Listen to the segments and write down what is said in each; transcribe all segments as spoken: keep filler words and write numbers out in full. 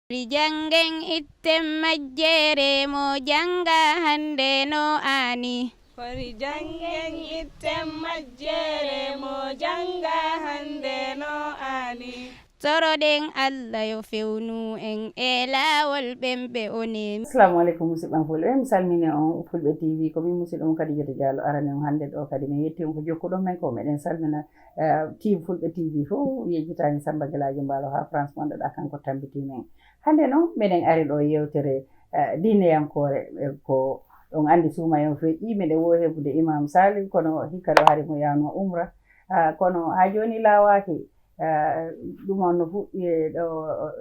Kori janngen itten majjere mo jannga hannde no aani. Kori janngen itten majjere mo jannga hannde no aani. Toroɗen Allah yo fewnu en e laawol ɓen ɓe o neemi. Assalamu aleykum, musidɓam fulɓe. Mi salmini on Fulɓe T V. Ko min musidɗo on Kadijata Diallo arani on hannde ɗo. Kadi min yetti on ko jokkuɗon men ko. Meɗen salmina, eh, team Fulɓe T V fof, yejjitaani Samba Gelaajo Mbaalo haa France wonɗo ɗa, kanko tambiti men. Hannde noon, meɗen ari ɗo yewtere, eh, diineyankoore, eh, ko on anndi suuma en feƴƴi, meɗen wo heɓude Imam Saliou, kono hikka ɗo hari mo yawno umra. Ah, kono haa jooni laawaaki. Ah, ɗum on no fuɗɗi e ɗo,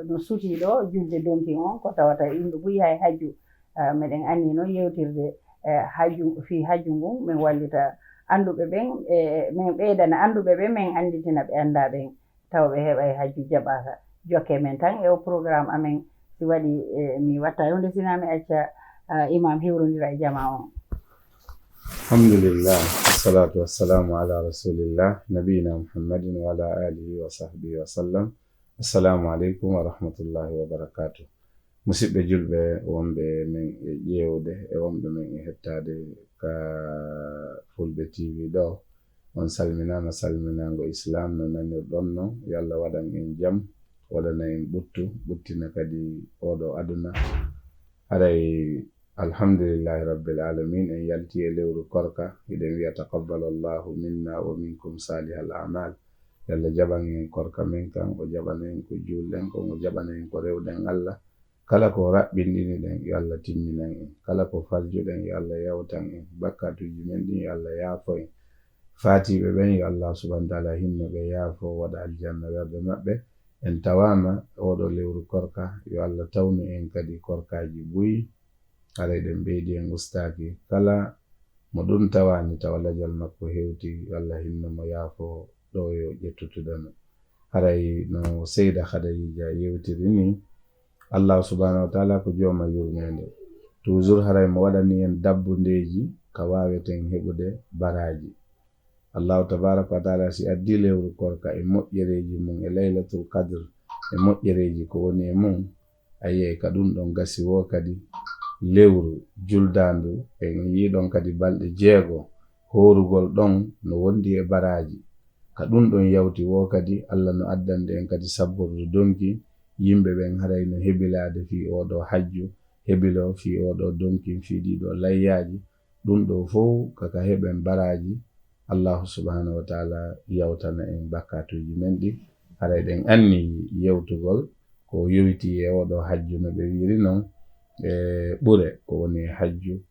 no suuti ɗo julde donkin on, ko tawata yimɓe buy hay hajju. Ah, meɗen anni noon yewtirde, eh, hajju, fii hajju ngun, min wallita annduɓe ɓen, e min ɓeydana annduɓe ɓen, min annditina ɓe anndaa ɓen, tawa ɓe heɓay hajju jaɓaaka. Jokke men tan e o programme amen. Si waɗi, eh, mi watta huunde sinaa mi acca, ah, Imam hiwrondira e jamaa on. Alhamdulillah, wassalatu wassalamu ala rasulillah, nabiyina Muhammadin wa ala alihi wa sahbihi wa sallam. Assalamu aleykum wa rahmatullahi wa barakatuh. Musidɓe julɓe wonɓe men e ƴeewde e wonɓe men e hettaade ka Fulɓe T V ɗo, on salminaama salminaango Islam no nanirɗon non. Yo Allah waɗan en jam, waɗana en ɓuttu, ɓuttina kadi oɗo aduna. Haray Alhamdulillahi Rabbil Alamin, en yalti e lewru korka, hiɗen wi'a taqabbalallahu minna wa minkum salihal a'mal. Yo Allah jaɓan en korka men kan, o jaɓana en ko juulɗen kon, o jaɓana en ko rewɗen Allah. Kala ko raɓɓinɗini ɗen, yo Allah timminan en. Kala ko farjuɗen, yo Allah yawtan en. Bakkatuuji men ɗin, yo Allah yaafo en. Faatiiɓe ɓen, yo Allah subhanahu wa ta'ala hinno ɓe, yaafo, waɗa aljanna werɓe maɓɓe. En tawaama oɗo lewru korka, yo Allah tawnu en kadi korkaaji buy. Haray ɗen ɓeydi en ustaaki. Kala mo ɗum tawaani tawa lajal makko hewti, yo Allah hinno mo yaafo ɗo yo ƴettutude mo. Haray no Seyda Khadija yewtiri ni, Allah subhanahu wa ta'ala ko jooma yurmeende. Toujours haray mo waɗani en dabbundeeji ka waaweten heɓude baraaji. Allahu tabaraka wa taala si addi lewru korka e moƴƴereeji mum e Laylatul Qadr e moƴƴereeji ko woni e mum, a yi'ay ka ɗum ɗon gasi wo kadi lewru juldaandu, en yi'i ɗon kadi balɗe jeego, hoorugol ɗon no wondi e baraaji. Ka ɗum ɗon yawti wo kadi, Allah no addande en kadi sabbordu donki, yimɓe ɓen haray no hebilaade fii oo ɗoo hajju, hebilo fii oo ɗoo donkin, fii ɗii ɗoo layyaaji. Ɗum ɗoo fow ka ka heɓen baraaji, Allahu subhanahu wa taala yawtana en bakkatuuji men ɗi. Haray ɗen anni yewtugol ko yowiti e oo ɗoo hajju no ɓe wi'iri non, e ɓure ko woni e hajju,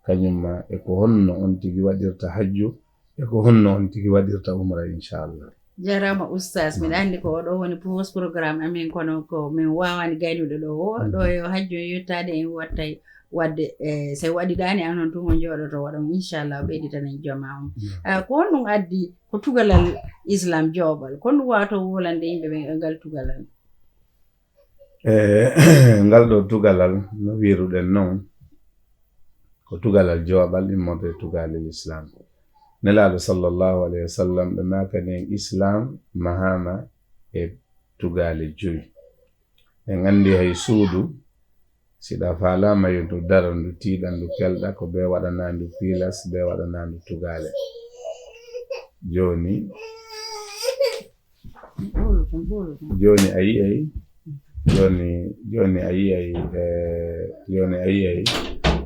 kañum ma e ko honno on tigi waɗirta hajju, e ko honno on tigi waɗirta umra, inchallah. Jarama oustaz, miɗa anndi ko oɗo woni pos programme amen, kono ko min wawani gaynude ɗo o, ɗo yo hajju e yettaade en wattay wadde, e so waɗiɗaani an on tun on jooɗoto waɗon, inchallah, o ɓeyditanen joma on. Ah, ko honɗum addi ko tugalal Islam joobal? Ko honɗum waawata wolande yimɓe ɓen e ngal tugalal? E, ngal ɗo tugalal, no wiruɗen non, ko tugalal joobal immorde e tugalel Islam. Nelaaɗo sallallahu alayhi wa sallam, ɓe maakani en Islam mahaama e tugaale joyi. En anndi hay suudu, si ɗa faalaama yo ndu daro, ndu tiiɗa, ndu kelɗa, ko ɓe waɗana ndu pilas, ɓe waɗana ndu tugaale. Jooni, jooni a yi'ay, jooni, jooni a yi'ay, e, jooni a yi'ay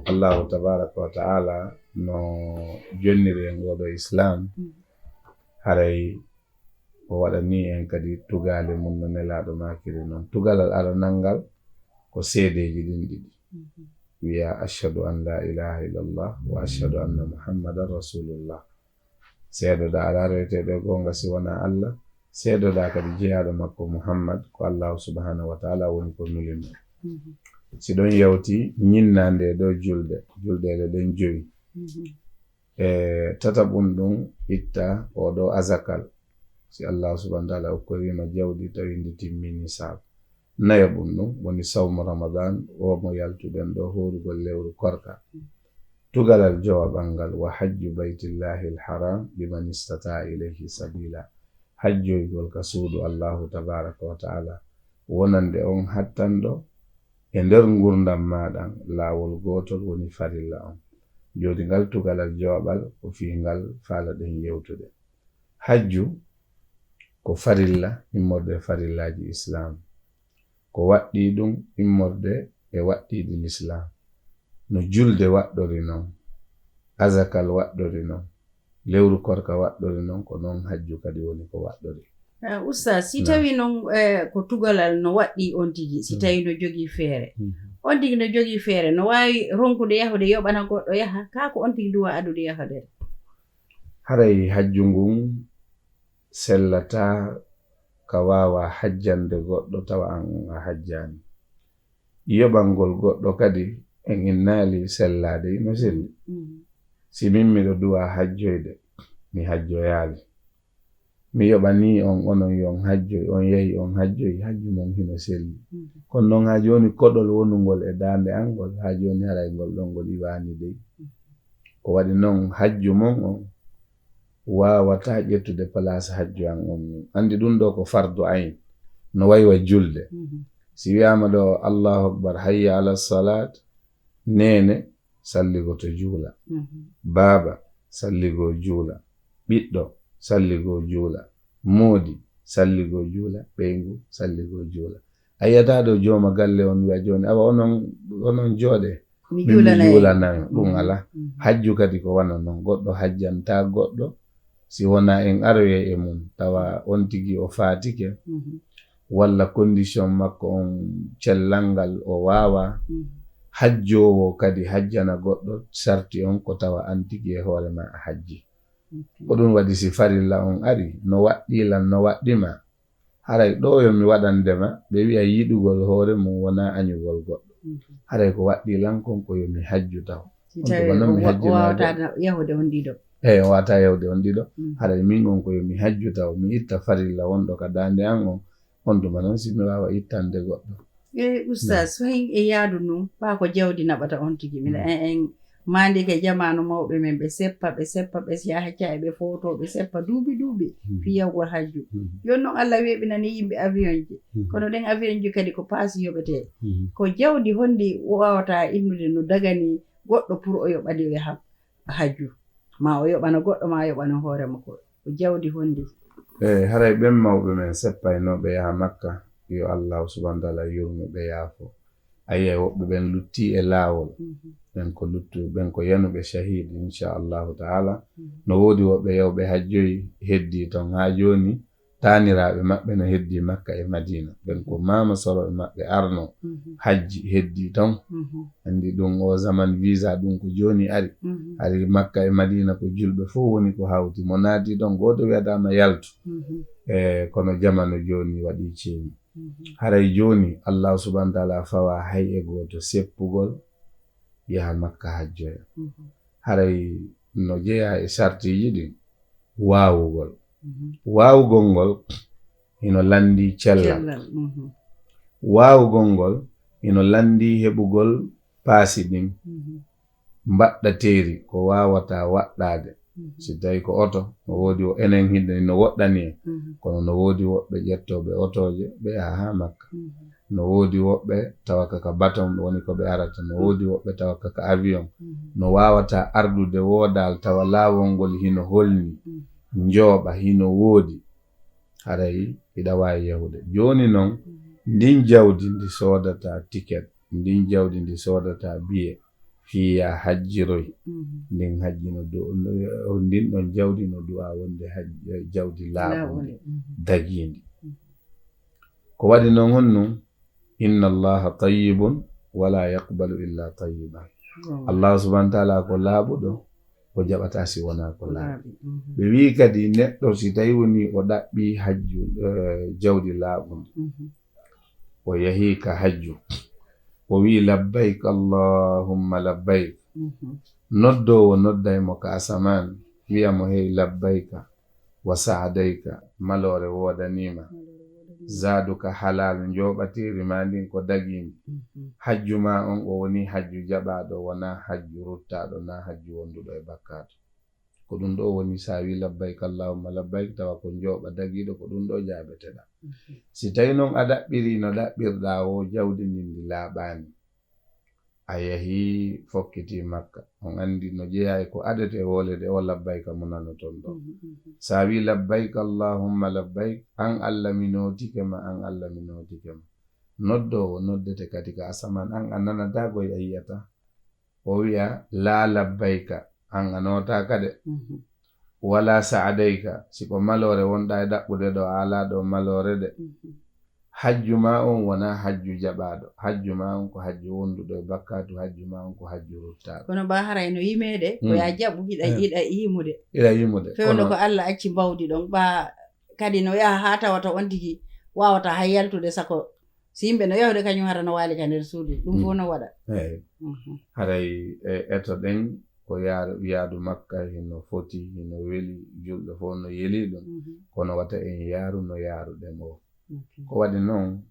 Allahu tabaraka wa ta'ala no jonniri en ngoɗo Islam. Haray o waɗani en kadi tugaale mum no Nelaaɗo maakiri non. Tugalal aranal ngal ko seedeeji ɗin ɗiɗi. Wiya, "Ashhadu an la ilaha illallah wa ashhadu anna Muhammadan rasulullah." Seedoɗa alaa reweteeɗo e goonga si wonaa Allah. Seedoɗa kadi jeyaaɗo makko Muhammad ko Allahu subhanahu wa taala woni ko nulimo. Si ɗon yawti ñinnande e ɗo julde, julɗeele ɗen jowi. E tataɓun ɗum itta oo ɗoo azakal. Si Allahu subhanahu wa taala okkoriima jawdi tawi ndi timmi nisaab. Nayaɓun ɗum woni sawmu Ramadan, oo mo yaltuɗen ɗoo, hoorugol lewru korka. Tugalal jowaɓal ngal, "Wa hajju baytillahi alharam liman istata ilayhi sabila." Hajjoygol ka suudu Allahu tabaraka wa taala, wonande on hattanɗo E nder ngurndam maa ɗan, laawol gootol woni farilla on. Jooni ngal tugalal jooɓal ko fii ngal faalaɗen yewtude. Hajju ko farilla immorde e farillaaji Islaam. Ko waɗɗii ɗum immorde e waɗɗiiɗi Lislaam. No julde waɗɗori non, azakal waɗɗori non, lewru korka waɗɗori non, ko non hajju kadi woni ko waɗɗori. Ah, Oustaz, si Naam. tawi non, eh, ko tugalal no waɗɗii on tigi, si Mm. tawi no jogii feere. Mm. On tigi no jogii feere, no waawi ronkude yahude yoɓana goɗɗo yaha, kaa ko on tigi duwa adude yahodere? Haray hajju ngun sellataa ka waawa hajjande goɗɗo tawa an a hajjaani. Yoɓangol goɗɗo kadi en innaali sellaade ino selli. Mm. Si min miɗo duwa hajjoyde, mi hajjoyaali. Mi yoɓanii on, onon yo on hajjoy, on yahi on hajjoy, hajju mon hino selli. Mm. Kono non haa jooni koɗol wonungol e daande an ngol, haa jooni haray ngol ɗon ngol iwaani dey. Mm. Ko waɗi non hajju mon on waawataa ƴettude palaas hajju an on. Anndi ɗum ɗo ko fardu ayn, no wayi wa julde. Mhm. Si wiyaama ɗo, "Allahu Akbar, hayya ala salaat," neene, salligo to juula. Mhm. Baaba, salligo juula. Ɓiɗɗo, salligo juula. Moodi, salligo juula. Ɓeyngu, salligo juula. A yi'ataa ɗo jooma galle on wi'a jooni, "Awa onon, onon jooɗee. Mi Min mi juulanayo." juulanayo." Ɗum Mhm. alaa. Mhm. Hajju kadi ko wano non. Goɗɗo hajjantaa goɗɗo si wonaa en aroyay e mum. Tawa on tigi o faatike, Mhm. walla condition makko on cellal ngal o waawaa. Mhm. Hajjoowo kadi hajjana goɗɗo, sarti on ko tawa an tigi e hoore ma a hajji. Ok. Ko ɗum waɗi si farilla on ari, no waɗɗii lan, no waɗɗi ma. Haray ɗo yo mi waɗande ma, ɓe wi'a yiɗugol hoore mum wonaa añugol goɗɗo. Mhm. Haray ko waɗɗii lan kon ko yo mi hajju taw. Si On tawi tuma non mi o wa-, hajjinaa waawata goɗɗo. na-, yahude on ɗiɗo. Eey, o waawataa yahude on ɗiɗo. Mhm. Haray min on ko yo mi hajju taw, mi itta farilla wonɗo ka daande an on. On tuma non si mi waawa ittande goɗɗo. E Oustaz, Naam. so hin e yaadu nun, ɓaa ko jawdi naɓata on tigi. Mila Mm. en, en maandike jamaanu mawɓe men, ɓe seppa, ɓe seppa, ɓe yaha ca'e, ɓe footo, ɓe seppa duuɓi, duuɓi, Mm. fii yahugol hajju. Mm. Jooni non Allah weeɓinani yimɓe avion ji. Mm. Kono ɗen avion ji kadi ko paasi yoɓetee. Mm. Ko jawdi honndi waawata innude no dagani goɗɗo pour o yoɓa ndi o yaha hajju? Ma o yoɓana goɗɗo, ma o yoɓana hoore makko. Ko jawdi honndi? E, haray ɓen mawɓe men seppaynooɓe yaha Makka, yo Allahu subhanahu wa ta'ala yurmo ɓe, yaafo. A yi'ay woɓɓe ɓen luttii e laawol. Mhm. Ɓen ko luttu-, ɓen ko yanuɓe shahiid, insha Allahu ta'ala. Mhm. No woodi woɓɓe yawɓe hajjoy heddii ton. Haa jooni, taaniraaɓe maɓɓe no heddii Makka e Madiina. Ɓen ko maama soro e maɓɓe arno Mhm. hajji heddii ton. Mhm. Anndi ɗum o zaman visa ɗum ko jooni ari. Mhm. Ari Makka e Madiina ko julɓe fof woni ko hawti. Mo naati ɗon gooto wi'ataama yaltu. Mhm. E, kono jamanu jooni waɗi ceeŋi. Mhm. Haray jooni Allah subhanahu wa ta'ala fawa hay e gooto seppugol yaha Makka hajjoya. Mhm. Haray no jeyaa e sartiiji ɗin waawugol. Mhm. Waawugol ngol hino lanndii cellal. Cellal, mhm. Waawugol ngol hino lanndii heɓugol paasi ɗin. Mhm. Mbaɗɗateeri ko waawataa waɗɗaade. Mhm. Si tawii ko oto, no woodi o enen hiɗen no woɗɗani en. Mhm. Kono no woodi woɓɓe ƴettooɓe otooje, ɓe yaha haa Makka. Mhm. No woodi woɓɓe tawa ka, ka baton woni ko ɓe arata. No Mhm. woodi woɓɓe tawa ka, ka avion. Mhm. No waawataa ardude woodaal tawa laawol ngol hino holni, Mhm. njooɓa hino woodi. Haray hiɗa waawi yahude. Jooni non, Mhm. ndin jawdi ndi soodataa tiket, ndin jawdi ndi soodataa biye, fii yaa hajjiroy, Mhm. ndin hajji no du-, ndin ɗon jawdi no du'aa wonde haj-, jawdi laaɓundi, Laaɓundi, mhm. dagiindi. Mhm. Ko waɗi non honɗun? "Inna Allaha tayyibun wala yaqbalu illa tayyiba." Oh. Allah subhanahu wa ta'ala ko laaɓuɗo, o jaɓataa si wonaa ko laaɓi. Laaɓi, mhm. Ɓe wi'i kadi neɗɗo si tawi woni o ɗaɓɓi hajju, eh, jawdi laaɓundi, Mhm. o yahi ka hajju, o wi'i, "Labbayk Allahumma labbayk." Mhm. Noddoowo nodday mo ka asamaan, wi'a mo, "Hey, labbayka wa sa'dayka, maloore woodanii ma. Maloore woodanii ma. Zaaduka halal, njooɓateeri maa ndin ko dagiindi. Mhm. Hajju maa on, o wonii hajju jaɓaaɗo, wonaa hajju ruttaaɗo, naa hajju wonduɗo e bakkaatu." Ko ɗum ɗo woni, so a wi labbayk allahumma labbayk, tawa ko njooɓa dagiiɗo, ko ɗum ɗo jaabeteɗaa. Si tawi noon a ɗaɓɓiri no ɗaɓɓirɗaa o, jawdi ndin ndi laaɓaani, a yahi fokkiti Makka, on anndi no jeyaa e ko adete e wolede o labbayka mo nanoton ɗo. Sa wi labbayk allahumma labbayk, an Allah mi nootike ma, an Allah mi nootike ma. Noddoowo noddete kadi ka asamaan, an a nanata koy, a yiyata. O wiya, "La labbayka," an a nootaaka de. "Wala sa'adayka," si ko maloore wonɗa e ɗaɓɓude ɗo, a alaa ɗo maloore de. Hajju ma on wonaa hajju jaɓaaɗo. Hajju ma on ko hajju wonduɗo e bakkaatu, hajju ma on ko hajju ruttaaɗo. Kono ba haray no yimeede, ko ya jaɓu hiɗa, hiɗa yimude. Hiɗa yimude. Fewndo ko Allah acci mbawdi ɗon, ba kadi no yaha haa tawata on tigi waawata hay yaltude sako. Si yimɓe no yahude, kañum hara no waali ka nder suudu. Ɗum fof no waɗa. Eey. Haray, e, eto ɗen ko yaar-, yaadu Makka hino foti, hino weli, julɗo fof no yeli ɗum. Kono wata en yaaru no yaaruɗen o. Ko waɗi noon,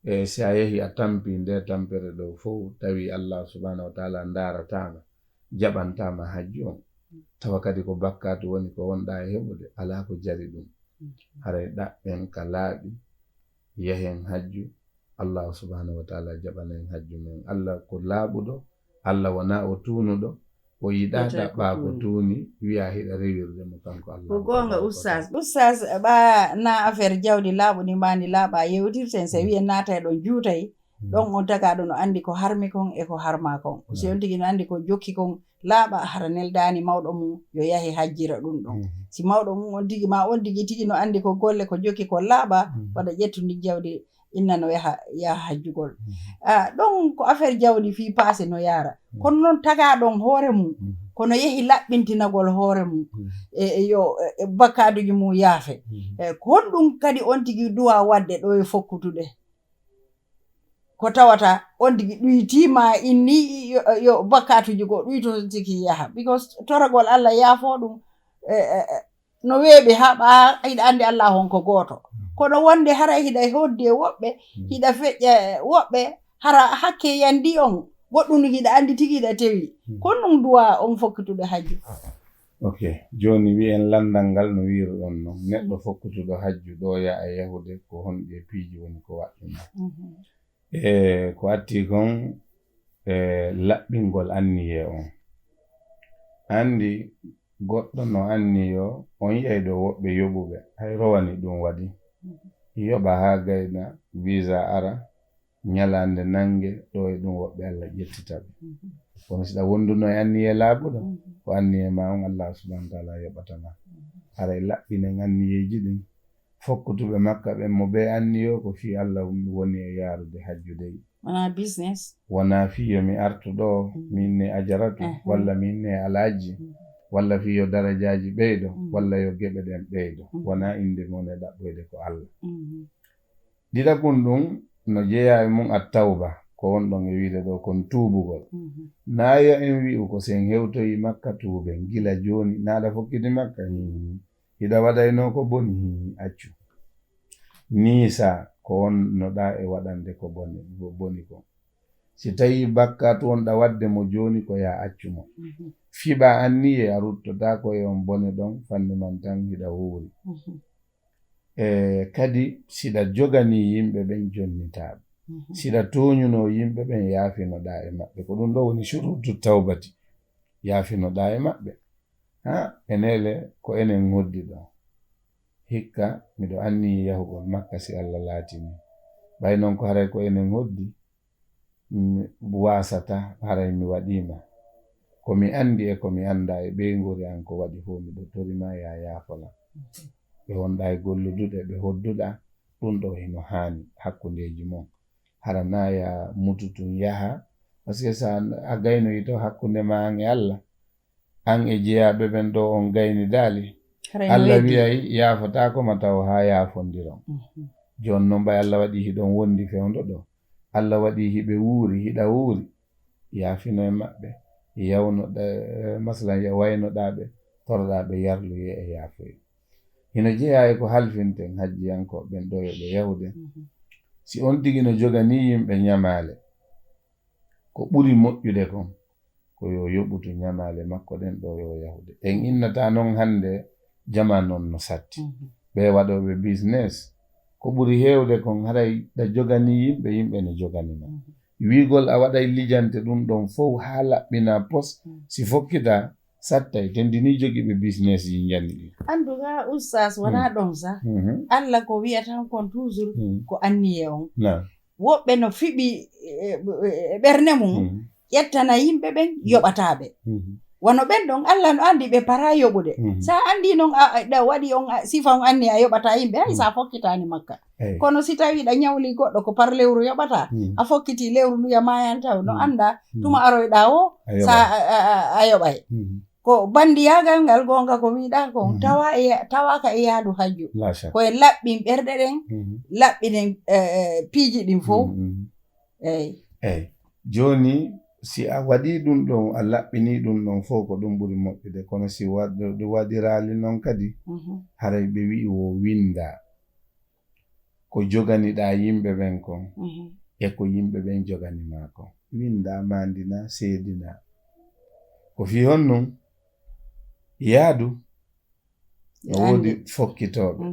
e, si a yehi a tampi nde tampere ɗo fof, tawi Allah subhanahu wa taala ndaarataama, jaɓantaama hajju on, tawa kadi ko bakkaatu woni ko wonɗa e heɓude, alaa ko jari ɗum. Haray ɗaɓɓen ka laaɓi, yahen hajju, Allah subhanahu wa taala jaɓana en hajju men. Allah ko laaɓuɗo, Allah wonaa o tuunuɗo, o yiɗaa ɗaɓɓa ko tuuni, wiya hiɗa rewirde mo kanko Allah. Ko goonga, Ustaas. Ustaas, ɓa na affaire jawdi laaɓuɗi mbaandi laaɓa yewtirten, so wiyen naatay ɗon juutay, ɗon on tagaaɗo no anndi ko harmi kon e ko harma kon. Si on tigi no anndi ko jokki kon laaɓa, hara neldaani mawɗo mum yo yahi hajjira ɗum ɗon. Si mawɗo mum on tigi ma on tigi tigi no anndi ko golle ko jokki kon laaɓa, waɗa ƴettu ndi jawdi inna no yaha, yaha hajjugol. Ah, ɗon ko affaire jawdi fii paase no yaara. Kono noon tagaaɗo on hoore mum, kono yehi laɓɓintinagol hoore mum, e, e yo, e, e bakkaaduji mum yaafe. E, ko honɗum kadi on tigi duwa waɗde ɗo e fokkutude? Ko tawata on tigi ɗuytiima inni yo, yo bakkaatuji goo ɗuyto tigi yaha. Because toragol Allah yaafo ɗum, e, e, e, no weeɓi haa ɓa hiɗa anndi Allah on ko gooto. Kono wonde haray hiɗa hoddi e woɓɓe, hiɗa feƴƴa e woɓɓe, hara hakke yandi on, goɗɗum hiɗa anndi tigi hiɗa tewi. Ko ɗum duwa on fokkitude hajju. Ok, jooni wiyen lanndal ngal no wiiruɗon non. Neɗɗo fokkutuɗo hajju ɗo yaha yahude, ko honɗi e piiji woni ko waɗɗunoo? E ko atti kon, e laɓɓingol anniyee on. Anndi goɗɗo no anniyoo, on yi'ay ɗo woɓɓe yoɓuɓe, hay rowani ɗum waɗi. Yoɓa haa gayna, visa ara, ñalaande nannge, ɗo e ɗum woɓɓe Allah ƴettita ɓe. Kono si ɗa wonduno e anniyee laaɓuɗo, ko anniyee ma on Allah subhanahu wa taala yoɓata ma. Haray laɓɓinen anniyeeji ɗin. Fokkutuɓe Makka ɓen mo ɓe anniyoo ko fii Allah woni e yaarude hajju dey. Wonaa business. Wonaa fii yo mi artu ɗo, min ne ajaratu, walla min ne alaaji, walla fii yo darajaaji ɓeydo, walla yo geɓe ɗen ɓeydo. Wonaa innde mon e ɗaɓɓoyde ko Allah. Ɗiɗaɓun ɗum no jeyaa e mum at-tawba, ko wonɗon e wiide ɗo kon tuubugol. Naa yo en wi'u ko si en hewtoyi Makka tuuben gila jooni, naa ɗa fokkiti Makka, hii, hiɗa waɗaynoo ko boni, hii, accu. Niisa ko wonnoɗaa e waɗande ko boni, ko boni kon. Si tawii bakkaatu wonɗa waɗde mo jooni, ko yaa accu mo. Fiɓaa anniyee a ruttotaako e on bone ɗon, fanni man tan hiɗa wuuri. E kadi, siɗa joganii yimɓe ɓen jonnitaaɓe, siɗa tooñunoo yimɓe ɓen, yaafinoɗaa e maɓɓe. Ko ɗum ɗo woni shuruutu tawbati, yaafinoɗaa e maɓɓe. Ha, enele ko enen hoddi ɗo. Hikka, miɗo anniyii yahugol Makka si Allah laatinii. Ɓay non ko haray ko enen hoddi, mi waasata, haray mi waɗiima. Ko mi anndi e ko mi anndaa e ɓeynguure an ko waɗi fof, miɗo tori ma, yaa yaafo lan. Ɓe wonɗa e golluduɗe, ɓe hodduɗa, ɗum ɗo hino haani hakkundeeji mon. Hara naa yaa mutu tun yaha, parce que sa a gaynoyi to hakkunde ma an e Allah, an e jeyaaɓe ɓen ɗo on gaynidaali, Allah wi'ay yaafotaako ma taw haa yaafondiron. Jooni non ɓay Allah waɗii hiɗon wondi fewndo ɗo, Allah waɗii hiɓe wuuri, hiɗa wuuri, yaafino e maɓɓe, yawno ɗa, masalan, ya-, waynoɗaa ɓe, toroɗaa ɓe yarluyee e yaafoye. Hino jeyaa e ko halfinten hajjiyankooɓe ɓen ɗo yo ɓe yahude. Si on tigi no joganii yimɓe ñamaale, ko ɓuri moƴƴude kon, ko Ko yo yoɓutu ñamaale makko ɗen ɗo yo yahude. En innata noon hannde jamaa noon no satti. Ɓe waɗooɓe business, ko ɓuri heewde kon haray ɗa jogani yimɓe, yimɓe ne jogani ma. Wiigol a waɗay lijante ɗum ɗon fow haa laɓɓina pos, si fokkita sattay, tendini jogiiɓe business ji njani ɗi. Anduga oustaz wona ɗon sa. Alla ko wiyata kon toujours ko anniye on. Naam. Woɓɓe no fiɓi e ɓerne mum ƴettana yimɓe ɓen yoɓataɓe. Wano ɓen ɗon Allah no andi ɓe para yoɓude. Sa andi noon a waɗi on sifa on anni a yoɓata yimɓe hay sa fokkitani makka. Kono si tawi ɗa ñawli goɗɗo ko par lewru yoɓata, a fokkiti lewru nduya mayani taw no anda tuma aroyɗa o sa a yoɓay. Ko bandiyagal ngal gonga ko wiɗa kon tawa e tawaka e yaadu hajju. Ko en laɓɓin ɓerɗe ɗen, laɓɓinen piiji ɗin fow. Eyyi. Eyyi. Jooni si a waɗii ɗum ɗon, a laɓɓinii ɗum ɗon fof, ko ɗum ɓuri moƴƴude. Kono si waɗiraali noon kadi, haray ɓe wi'i wo winndaa ko joganiɗaa yimɓe ɓen kon e ko yimɓe ɓen jogani maa kon. Winndaa, maandinaa, seedinaa. Ko fii honɗum? Yaadu. No woodi fokkitooɓe.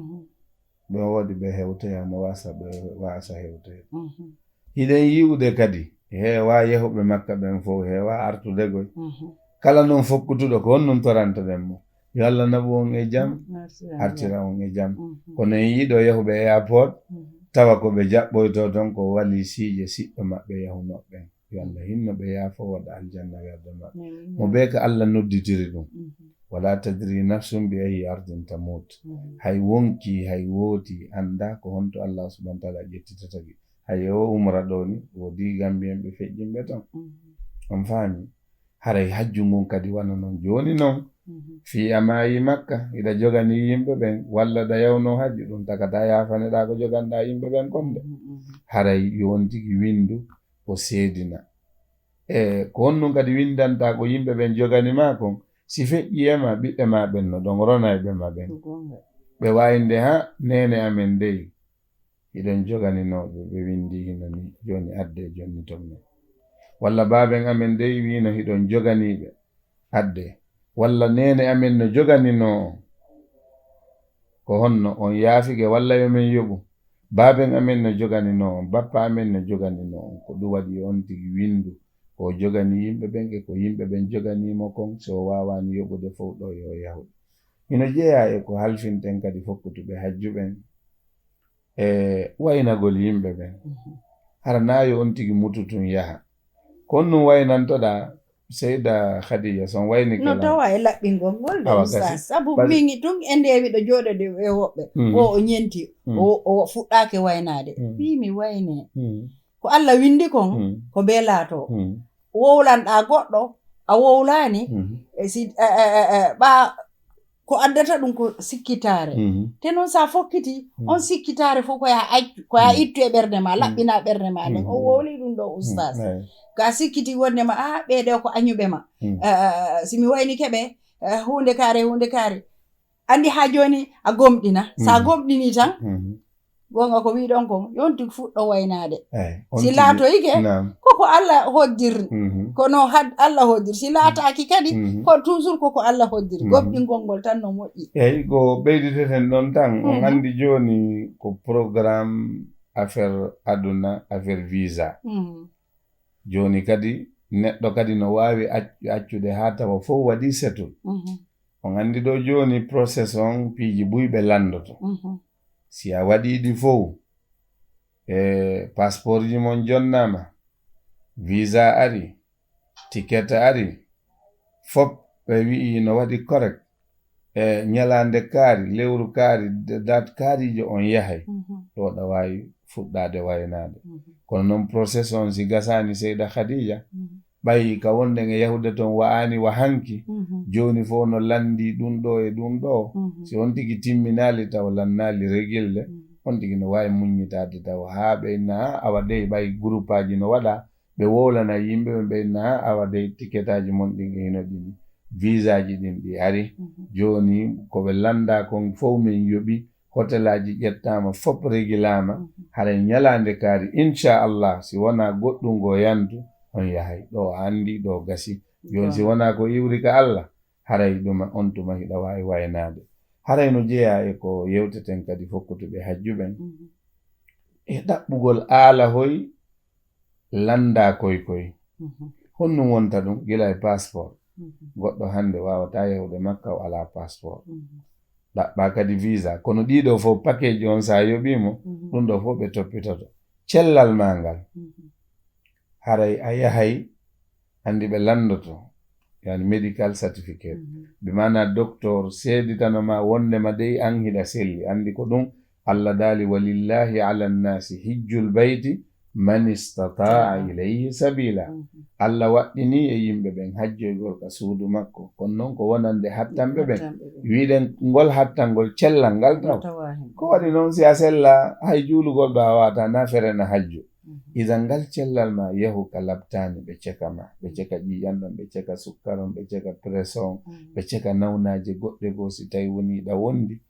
Ɓe woodi ɓe hewtoya no wasa ɓe wasa hewtoya. Hiɗen yi'ude kadi heewa yahuɓe makka ɓen fof heewa artude goy. Kala noon fokkutuɗo ko honɗum torantoɗen mo? Yo Allah naɓu on e jam, artira on e jam. Kono en yiɗo yahuɓe e airport tawa ko ɓe jaɓɓoyto toon ko wali siiƴe siɗɗo maɓɓe yahunooɓe ɓen. Yo Allah hinno ɓe yaafo waɗa aljanna werde maɓɓe. Mo bee ka Allah nodditiri ɗum. Wala tadri nafsun bi ayi ardin tamut. Hay wonki hay wooti annda ko honto Allah subhanahu wa taala ƴettitata ki. Hay o umra ɗo ni woodi gambiyen ɓe feƴƴinɓe ton. On faami? Haray hajju ngun kadi wano non jooni non. Fii a maayi makka hiɗa jogani yimɓe ɓen walla ɗa yawno hajju ɗum takata yaafaneɗa ko joganɗa yimɓe ɓen kon de. Haray yo on tigi winndu o seedina. E ko honɗum kadi winndantaa ko yimɓe ɓen jogani maa kon? Si feƴƴii e maa, ɓiɓɓe maa ɓen no ɗon rona e ɓe maa ɓen. Ɓe waawinde haa neene amen dey hiɗon joganinoo ɓe, ɓe winndii hino nii, jooni addee jonnitoɗon men. Walla baaben amen dey wiino hiɗon joganii ɓe, addee. Walla neene amen no joganinoo on. Ko honno on yaafike walla yo men yoɓu? Baaben amen no joganinoo on, bappa amen no joganinoo on. Ko ɗum waɗi yo on tigi winndu ko o jogani yimɓe ɓen e ko yimɓe ɓen joganii mo kon. Si o waawaani yoɓude fow ɗo yo o yahu. Hino jeyaa e ko halfinten kadi fokkutuɓe hajju ɓen e waynagol yimɓe ɓen. Hara naa yo on tigi mutu tun yaha. Ko honɗum waynantoɗaa? Seyda Khadija, so on waynike no tawa e laɓɓingol ngol de. Sabu min tun e nde miɗo jooɗode e woɓɓe o o ñenti o fuɗɗaake waynaade. Fii mi wayne ko Allah winndi kon ko bee laato. Wowlanɗaa goɗɗo a wowlaani. E si ɓa ko addata ɗum ko sikkitaare. Te noon sa fokkiti on sikkitaare fof ko yaa accu ko yaa ittu e ɓernde ma laɓɓina ɓernde ma nden o wowli ɗum ɗo oustaz. Ka sikkiti wonde ma a ɓeeɗe ko añuɓe ma. Si mi wayni keɓe huunde kaare huunde kaare andi ha jooni a gomɗina sa gomɗini tan. Gonga ko wiɗon kon yonti fuɗɗo waynaade. Si laatoyike koko allah hoddir kono had allah hoddir si laataaki kadi ko toujours koko allah hoddir gomɗingol ngol tan no moƴƴi. Eyyi ko ɓeyditeten ɗon tan on anndi jooni ko programme affaire aduna affaire visa. Jooni kadi neɗɗo kadi no waawi accude haa tawa fof waɗi setul. On anndi ɗo jooni process on piiji buy ɓe lanndoto. Si a waɗii ɗi fow e passeport ji mon jonnaama, visa ari, ticket ari, fop ɓe wi'i no waɗi correct. E ñalaande kaari, lewru kaari, date kaarijo on yahay. Ɗo ɗa waawi fuɗɗaade waynaade. Kono noon process on si gasaani seyda Khadija, ɓay ka wonɗen e yahude toon wa'aani wa hanki, jooni fof no lanndii ɗum ɗo e ɗum ɗo. Si on tigi timminaali taw lannaali regille, on tigi no waawi muññitaade taw haa ɓe inna haa awa dey ɓay groupaaji no waɗa, ɓe wowlana yimɓe ɓe ɓe inna haa awa dey tiketaaji mon ɗin e hino ɗini, visaaji ɗin ɗi ari. Jooni ko ɓe lanndaa kon fof min yoɓi, hotelaaji ƴettaama, fop regilaama, haray ñalaande kaari, inchallah, si wonaa goɗɗum ngo yantu, on yahay ɗo anndi ɗo gasi. Jooni si wonaa ko iwri ka Allah, haray ɗuma on tuma hiɗa waawi waynaade. Haray no jeyaa e ko yewteten kadi fokkutuɓe hajju ɓen. E ɗaɓɓugol aala hoy lannda koy koy. Honɗum wonta ɗum? Gila e passeport. Goɗɗo hannde waawataa yahude Makka o alaa passeport. Ɗaɓɓa kadi visa. Kono ɗiɗo fof pakeji on sa yoɓimo, ɗum ɗo fof ɓe toppitoto. Cellal ma ngal. Haray a yahay, anndi ɓe lanndoto, yani medical certificate. Bi maana docteur seeditano ma wonde ma dey an hiɗa selli. Anndi ko ɗum Allah daali, "Walillahi ala nnasi hijjul bayti man istataa ilayhi sabila." Allah waɗɗini e yimɓe ɓen hajjoygol ka suudu makko. Kono noon ko wonande hattanɓe ɓen. Wiɗen ngol hattangol cellal ngal taw. Ko waɗi noon si a sella, hay juulugol ɗo a waata na ferena hajju. Idan ngal cellal ma yahu ka labtaani ɓe ceka ma, ɓe ceka ƴiiƴan ɗon, ɓe ceka sukkar on, ɓe ceka pression, ɓe ceka nawnaaje goɗɗe goo si tawi woni ɗa wondi.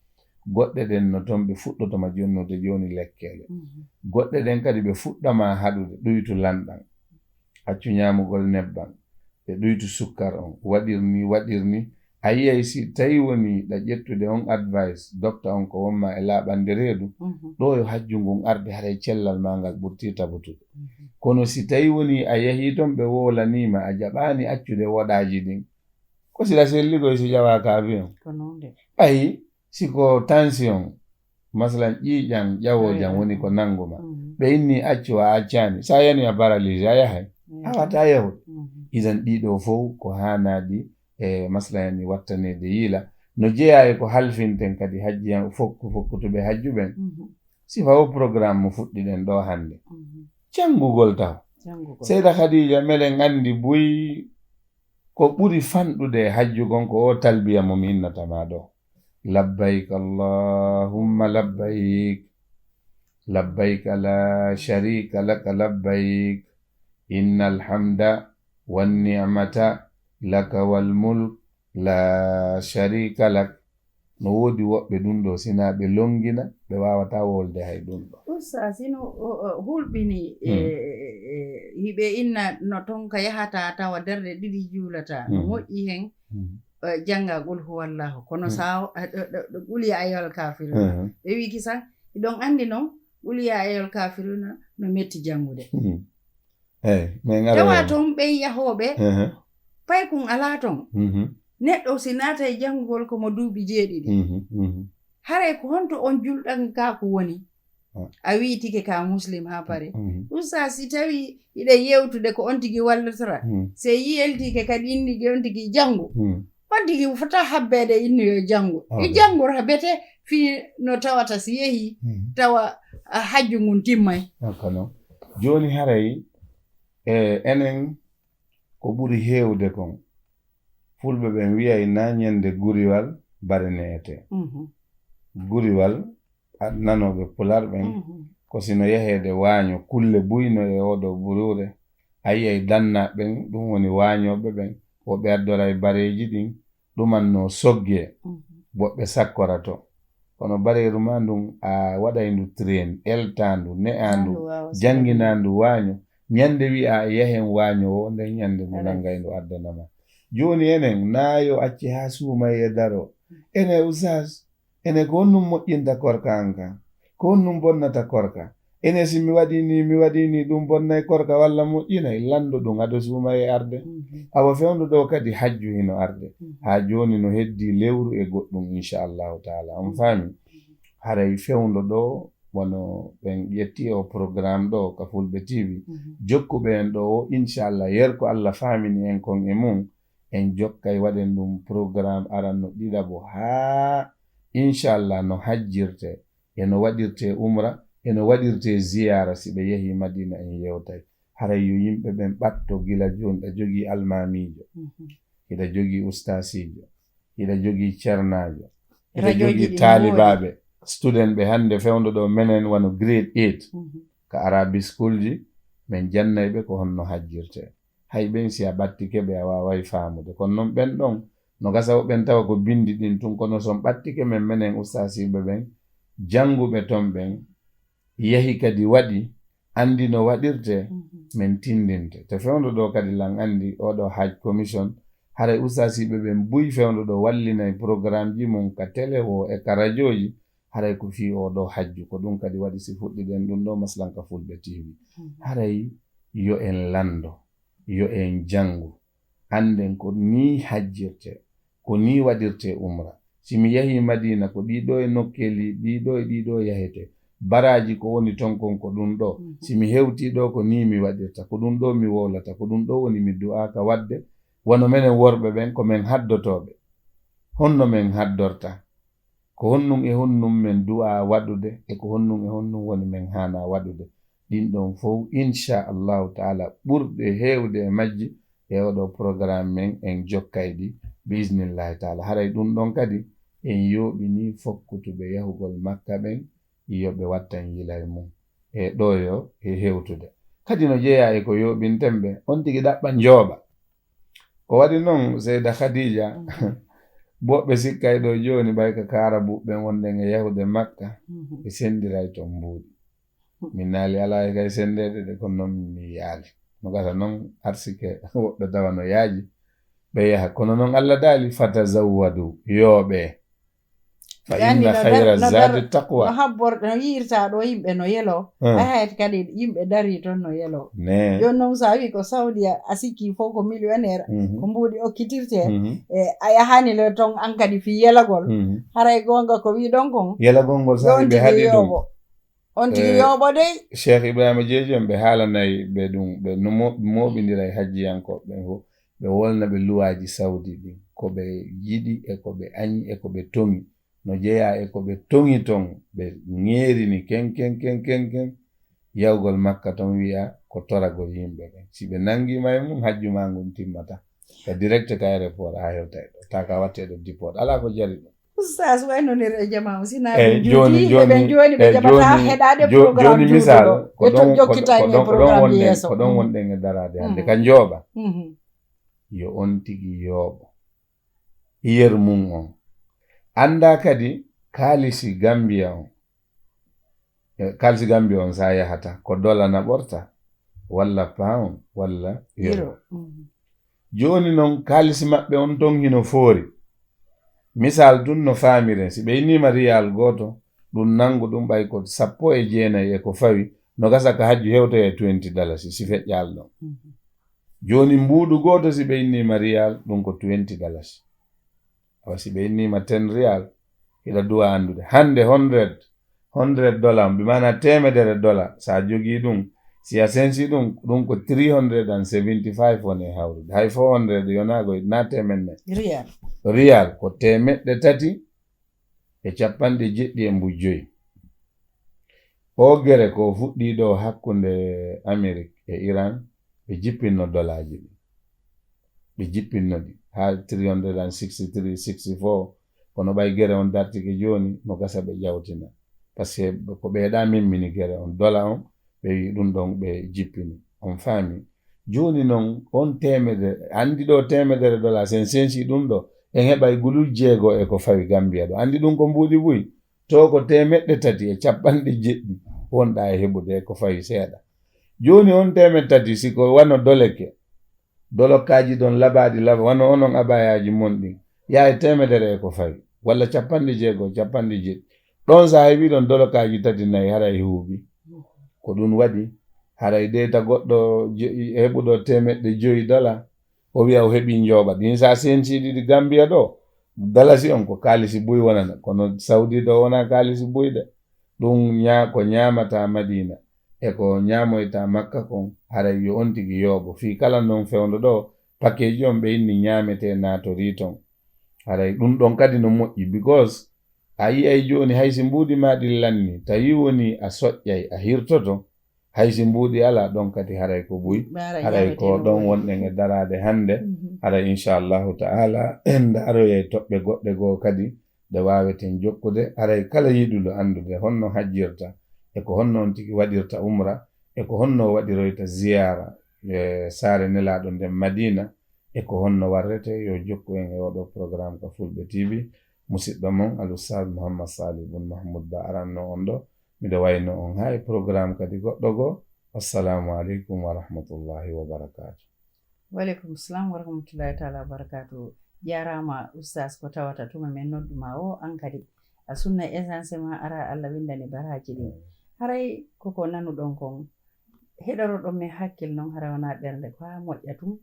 Goɗɗe ɗen no toon ɓe fuɗɗoto ma jonnude jooni lekkele. Goɗɗe ɗen kadi ɓe fuɗɗa ma haɗude, ɗuytu lanɗan. Accu ñaamugol nebban, ɓe ɗuytu sukkar on, waɗir ni, waɗir ni. A yiyay si tawi woni ɗa ƴettude on advice, dokta on ko wonma e laaɓande reedu, ɗo yo hajju ngun arde haray cellal ma ngal ɓurti tabutude. Kono si tawi woni a yahii toon ɓe wowlaniima, a jaɓaani accude woɗaaji ɗin. Ko si ɗa selligoy si ƴawaaka avion? Ɓay si ko tension, masalan ƴiiƴan, ƴawoojan woni ko nannguma. Ɓe inni accu a accaani. Sa yani a paralysé a yahay. A wata yahude. Idan ɗiɗo fof ko haanaɗi e masalan yani wattaneede yiila. No jeyaa e ko halfinten kadi hajjiyan fokku fokkutuɓe hajju ɓen. Sifa o programme mo fuɗɗiɗen ɗo hannde. Janngugol taw. Seyda Khadija, meɗen anndi buy ko ɓuri fanɗude e hajju kon ko o talbiya mo mi innata ma ɗo. Labbayk Allahumma labbayk. Labbayk la sharika laka labbayk. Innal hamda wan ni'mata laka wal mulk la sharika lak. No woodi woɓɓe ɗum ɗo, sina ɓe longina, ɓe waawataa wolde hay ɗum ɗo. Usta, sino hulɓini e hiɓe inna no ton ka yahata tawa darɗe ɗiɗi juulata, no moƴƴi hen jannga qul huwallahu. Kono sa qul ya ayyuhal kafiruna, ɓe wi kisan, hiɗon anndi non qul ya ayyuhal kafiruna no metti janngude. Tawa ton ɓen yahooɓe paykun alaa ton. Neɗɗo si naata e janngugol ko mo duuɓi jeeɗiɗi. Haray ko honto on julɗankaaku woni? A wiitike ka muslim haa pare. Usta, si tawi hiɗen yewtude ko on tigi wallitora, si yiyeltike kadi innige on tigi janngu, on tigi fota habbeede innu yo janngu. I janngu rabete fii no tawata si yehi tawa hajju ngun timmay. Jooni haray e enen ko ɓuri heewde kon, fulɓe ɓen wiyay na ñande guriwal bare ne'ete. Guriwal, nanooɓe pular ɓen, ko sino yaheede waaño, kulle buy no e oɗo buruure. A yiyay dannaaɓe ɓen, ɗum woni waañooɓe ɓen, woɓɓe addoray bareeji ɗin, ɗuman no sogge, woɓɓe sakkorato. Kono bareeru ma ndun, a waɗay ndu train, eltaa ndu, ne'aa ndu, jannginaa ndu waaño. Ñande wi'aa e yahen waaño o, nden ñande ngu nanngay ndu addana ma. Jooni enen, naa yo acce haa suumay e daro. Ene usas, ene ko honɗum moƴƴinta korka an kan? Ko honɗum bonnata korka? Ene si mi waɗii ni, mi waɗii ni, ɗum bonnay korka walla moƴƴinay? Lanndo ɗum ado suumay e arde. Awa fewndo ɗo kadi hajju hino arde. Haa jooni no heddii lewru e goɗɗum, inchallahu taala. On faami? Haray fewndo ɗo, wano ɓen ƴetti o programme ɗo ka Fulɓe T V. Jokkuɓe en ɗo o, inchallah, yer ko Allah faamini en kon e mum, en jokkay waɗen ɗum programme aranno ɗiɗaɓo haa, inchallah, no hajjirte, e no waɗirte umra, e no waɗirte ziyaara si ɓe yehi Madina en yewtay. Haray yo yimɓe ɓen ɓatto gila jooni, ɗa jogii almaamiijo, hiɗa jogii ustaasiijo, hiɗa jogii cernaajo, hiɗa jogii taalibaaɓe, student ɓe hannde fewndo ɗo menen wano grade eight ka Arabi school ji, men jannay ɓe ko honno hajjirte. Hay ɓen si a ɓattike ɓe a waaway faamude. Kono non ɓen ɗon, no gasa o ɓen tawa ko binndi ɗin tun, kono son ɓattike men menen ustaasiiɓe ɓen, jannguɓe ton ɓen, yahi kadi waɗi, anndi no waɗirtee, min tinndinte. Te fewndo ɗoo kadi lan anndi oɗo Hajj Commission, haray ustaasiiɓe ɓen buy fewndo ɗoo wallinay programmeji mum ka télé woo e ka rajooji, haray ko fii oɗo hajju. Ko ɗum kadi waɗi si fuɗɗiɗen ɗum ɗoo maslan ka Fulɓe T V. Haray yo en lanndo, yo en janngu, annden ko nii hajjirtee, ko nii waɗirtee umra. Si mi yahii Madiina, ko ɗii ɗoo e nokkeeli, ɗii ɗoo e ɗii ɗoo yahetee. Baraaji ko woni ton kon ko ɗum ɗoo. Si mi hewtii ɗoo, ko nii mi waɗirta, ko ɗum ɗoo mi wowlata, ko ɗum ɗoo woni mi du'aaka waɗde. Wano menen worɓe ɓen, ko men haddotooɓe. Honno men haddorta? Ko honɗum e honɗum men du'aa waɗude, e ko honɗum e honɗum woni men haanaa waɗude? Ɗin ɗon fow, insha Allahu ta'ala, ɓurɗe heewde e majji e oɗo programme men, en jokkay ɗi, bi iznillahi ta'ala. Haray ɗum ɗon kadi, en yooɓinii fokkutuɓe yahugol Makka ɓen, yo ɓe wattan yilay mum. E ɗoo yo e hewtude. Kadi no jeyaa e ko yooɓinten ɓe, on tigi ɗaɓɓa njooɓa. Ko waɗi non, Seyda Khadija, woɓɓe sikkay ɗoo jooni, ɓay ka kaara buɓɓen wonɗen e yahude Makka, ɓe sendiray ton mbuuɗi. Min naali alaa e kay sendeede de, kono non mi yaali. No gasa non arsike woɓɓe tawa no yaaji, ɓe yaha. Kono non Allah daali, "Fatazawwadu, yooɓee. Fa Yani inna no khayra dar-, no dar-, zadi taqwa." No habborɗe, no yi'irta ɗo yimɓe no yelo. Hmm. Ay hayta kadi yimɓe dari ton no yelo. Ne. Jooni non sa wi ko Saudi a, a sikki fof ko millionnaire, Mhm. ko mbuuɗi okkitirte. Mhm. E a yahani le ton an kadi fi yelagol. Mhm. Haray gonga ko wi ɗon kon. Yelagol ngol sa Ɗon ɓe tigi haɗi ɗum. Yobo. On tigi Eh, yobo dey. Cheikh Ibrahima Jeeji on ɓe haalanay ɓe ɗum, ɓe no mo-, mooɓindira e hajjiyankooɓe ɓen fof. Ɓe wolna ɓe luwaaji Saudi ɗin. Ko ɓe yiɗi e ko ɓe añi e ko ɓe toŋi. No jeyaa e ko ɓe toŋi ton, ɓe ŋeerini ken, ken, ken, ken, ken. Yahugol Makka ton wi'a ko toragol yimɓe ɓen. Si ɓe nangiima e mum, hajju maa ngun timmata. Ka direct ka aéroport, a hewtay ɗo. Ta ka watte ɗo déport. Alaa ko jari ɗum. Oustaz, wayno nder e jamaa o, si na Eyi, ɓe jooni, juuti, jooni, eɓen jooni ɓe eyi, jaɓata jooni, heɗaade jo-, programme jooni misal, juuɗo. Ko Ɓe to-, ɗon, ko, jokkita ko e ɗon, ko ɗon programme wonɗen, yeeso. Ko ɗon Mhm. wonɗen e daraade hannde. Mhm. Ka njooɓa. Mhm. Yo on tigi yooɓo. Yer mum on. Annda kadi kaalisi Gambia on. E, kaalisi Gambia on sa yahata, ko dola na ɓorta, walla pound, walla euro. Euro. Mhm. Jooni non, kaalisi maɓɓe on ton hino foori. Misal tun no faamiren, si ɓe innima riyal gooto, ɗum nangu ɗum ɓay ko sappo e jeenayi e ko fawi, no gasa ka hajju hewtoya e twenty dalasi, si feƴƴal ɗon. Mhm. Jooni mbuuɗu gooto, si ɓe innima riyal, ɗum ko twenty dalasi. Awa si ɓe innima ten riyal, hiɗa duwa anndude. Hannde hundred, hundred dollar, bi maana teemedere dollar, sa jogii ɗum, si a sensi ɗum, ɗum ko three hundred and seventy-five woni e hawrude. Hay four hundred yonaa ko na teemedde. Riyal. Riyal ko teemeɗɗe tati e capanɗe jeɗɗi e mbuy joyi. Oo gere ko fuɗɗii ɗo hakkunde Amerik e Iran, ɓe jippinno dolaaji ɗin. Ɓe jippinno ɗi haa three hundred and sixty-three, sixty-four. Kono ɓay gere on dartike jooni, no gasa ɓe ƴawtina. Parce que ko ɓe ɗa memmini gere on, dola on, ɓe wi ɗum ɗon ɓe jippini. On faami? Jooni non, on teemedere, anndi ɗo teemedere dola, sen sensi ɗum ɗo, en heɓay gulul jeego e ko fawi Gambia ɗo. Anndi ɗum ko mbuuɗi buy? To ko teemeɗɗe tati e capanɗe jeɗɗi wonɗa e heɓude e ko fawi seeɗa. Jooni on teemeɗɗe tati, si ko wano doleke, dolokaaji ɗon labaaɗi laba, wano onon abayaaji mon ɗin, yaa e teemedere e ko fawi, walla capanɗe jeego, capanɗe jeɗɗi. Ɗon sa heɓi ɗon dolokaaji tati nayi, haray huuɓi. Ko ɗum waɗi, haray deyta goɗɗo je-, heɓuɗo teemeɗɗe joyi dola, o wi'a o heɓi njooɓa. Ɗin sa sensi ɗiɗi Gambia ɗo, dalasi on ko kaalisi buy wonana, kono Saudi ɗo wona kaalisi buy de. Ɗum ña-, ko ñaamata Madina, e ko ñaamoyta Makka kon, haray yo on tigi yooɓo. Fii kala non fewndo ɗo, pakeji on ɓe inni ñaametee naatorii ton. Haray ɗum ɗon kadi no moƴƴi, because a yi'ay jooni hay si mbuuɗi maa ɗin lanni, tawi woni a soƴƴay, a hirtoto, hay si mbuuɗi alaa ɗon kadi haray ko buy, Ɓe haray haray ko ñaametee ɗon no wonɗen e daraade hannde, Mhm. haray inchallahu ta'ala en ndaaroyay toɓɓe goɗɗe goo kadi ɗe waaweten jokkude, haray kala yiɗuɗo anndude honno hajjirta, e ko honno on tigi waɗirta umra, e ko honno o waɗiroyta ziyaara, e saare Nelaaɗo nden Madiina, e ko honno warrete, yo jokku en e oɗo programme ka Fulɓe T V. Musidɗo mon, Al Ustaaz Muhammad Salih Bun Mahmud Ba aranno on ɗo. Miɗo wayno on haa e programme kadi goɗɗo goo, Assalamu aleykum wa rahmatullahi wa barakaatu. Waleykum salam wa rahmatullahi taala wa barakaatu. Jaaraama Oustaz, ko tawata tuma men noddu ma o an kadi a sunna essence ma ara Allah windani baraaji ɗin. Haray koko nanuɗon kon heɗoroɗon men hakkil non hara wona ɓernde ko haa moƴƴa tun,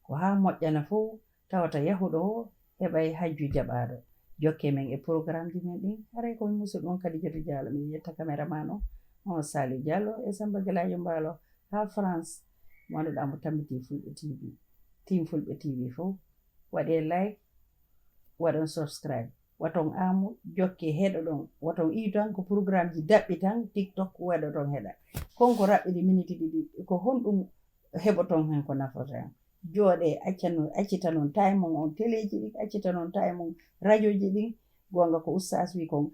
ko haa moƴƴana fow tawata yahuɗo o heɓay hajju jaɓaaɗo. Jokke men e programmeji men ɗin. Haray ko min musidɗo on Kadijatu Diallo, miɗo yetta cameraman o Mamadou Saliou Diallo e Samba Galadio Mbaalo haa France. Mo annduɗaa mo tammiti Fulɓe T V. Team Fulɓe T V fow waɗee like, waɗon subscribe, waton aamu jokke heɗoɗon, waton iyu tan ko programmeji daɓɓi tan TikTok waɗoton heɗa. Kon ko raɓɓiɗi miniti ɗiɗi, ko honɗum heɓoton hen ko nafata en? Jooɗee, accitanon time on teleji ɗin, accitanon time on radioji ɗin. Gonga ko Oustaz wi kon,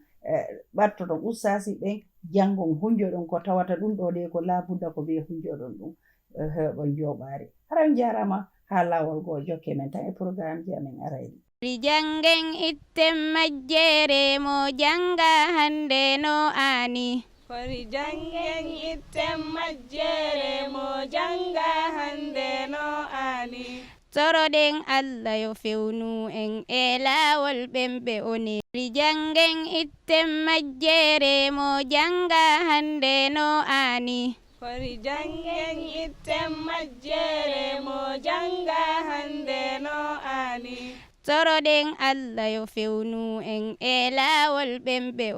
ɓattoton Oustaz ɓen, jangon hunjoɗon ko tawata ɗum ɗo ɗe ko labudda ko ɓe hunjoɗon ɗum heɓon joɓaari. Hara on jarama ha lawol goo, jokke men tan e programmeji amen arayɗi. Kori janngen itten majjere mo jannga hannde no aani. Kori janngen itten majjere mo jannga hannde no aani. Toroɗen Allah yo fewnu en e laawol ɓen ɓe o neeli. Kori janngen itten majjere mo jannga hannde no aani. Kori janngen itten majjere mo jannga hannde no aani. Toroɗen Allah yo fewnu en e laawol ɓen ɓe o